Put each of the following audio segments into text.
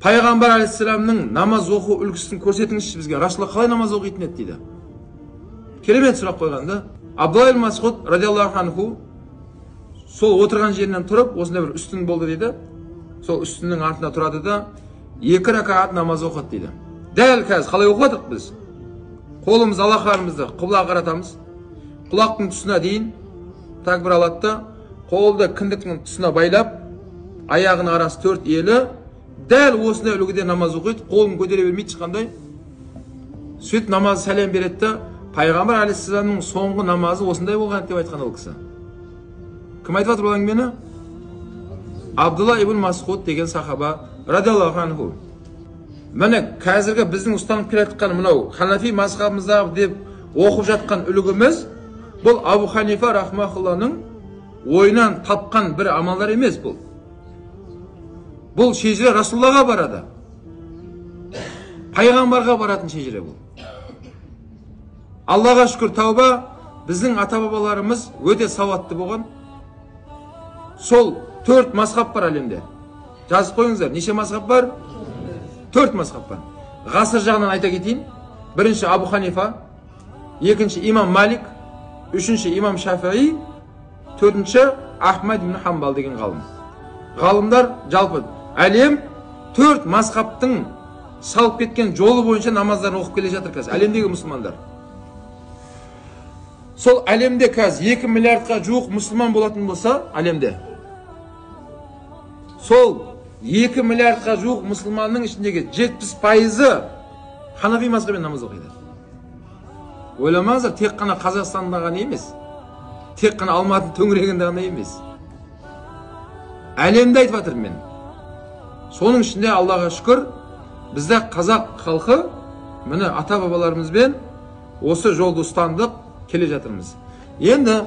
Пайғамбар алейхиссаламның намаз оқу үлгісін көрсетіңізші бізге. Расулалла қалай намаз оқитын еді дейді. Керемет сұрақ қойған да. Абдулла ибн Масғуд радиаллаху анху сол отырған жерінен тұрып, осындай бір үстін болды дейді. Сол үстіннің артында тұрады да, 2 ракат намаз оқыды дейді. Дәл қазір қалай оқып жатырмыз біз? Қолымыз алақанымызды құблаға қаратамыз. Құлақтың тұсына дейін тәкбір алады да, қолды кіндіктің тұсына байлап, аяғының арасы 4 елі, дәл осындай үлгіде намаз оқиды, қолын көтере бермейді ешқандай. Сөйтіп намаз сәлем береді да, Пайғамбар алейхиссаламның соңғы намазы осындай болған деп айтқан ол кісі. Кім айтып жатыр бұл әңгімені? Абдулла ибн Масғуд деген сахаба радиаллаху анху. Міне қазіргі біздің ұстанып келе жатқан мынау ханафи мазхабымыздағы деп оқып жатқан үлгіміз, бұл Абу Ханифа рахмахулланың ойынан тапқан бір амалдар емес бұл. Бұл шежіре Расуллаға барады. Пайғамбарға баратын шежіре бұл. Аллаға шүкір, тәуба, біздің ата-бабаларымыз өте сауатты болған. Сол 4 мазхаб бар әлемде. Жазып қойыңыздар, неше мазхаб бар? 4 мазхаб бар. Ғасыр жағынан айта кетейін. Бірінші Абу Ханифа, екінші имам Малик, үшінші имам Шафии, төртінші Ахмад ибн Хамбал деген ғалым. Ғалымдар жалпы әлем 4 мазхабтың салып кеткен жолы бойынша намаздарын оқып келе жатыр қазір әлемдегі мұсылмандар. Сол әлемде қазір 2 миллиардқа жуық мұсылман болатын болса, әлемде сол 2 миллиардқа жуық мұсылманның ішіндегі 70%-ы ханафи мазхабымен намаз оқиды. Ойламаңыздар, тек қана Қазақстанда ғана емес, тек қана Алматы төңірегінде ғана емес. Әлемді айтып жатырмын мен. Соның ішінде Аллаға шүкір, бізде қазақ халқы міне ата-бабаларымызбен осы жолды ұстандық, келе жатырмыз. Енді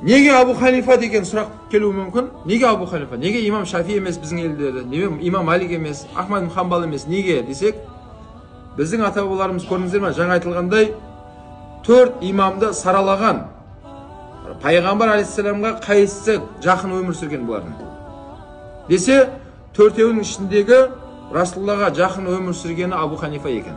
неге Абу Ханифа деген сұрақ келуі мүмкін? Неге Абу Ханифа? Неге имам Шафи емес біздің елдерде? Неге имам Малик емес, Ахмад ибн Хамбал емес? Неге десек, біздің ата-бабаларымыз көрдіңіздер ме, жаңа айтылғандай 4 имамды саралаған. Пайғамбар алейхиссаламға қайсысы жақын өмір сүрген бұлардың десе, төртеуінің ішіндегі Расуллаға жақын өмір сүргені Абу Ханифа екен.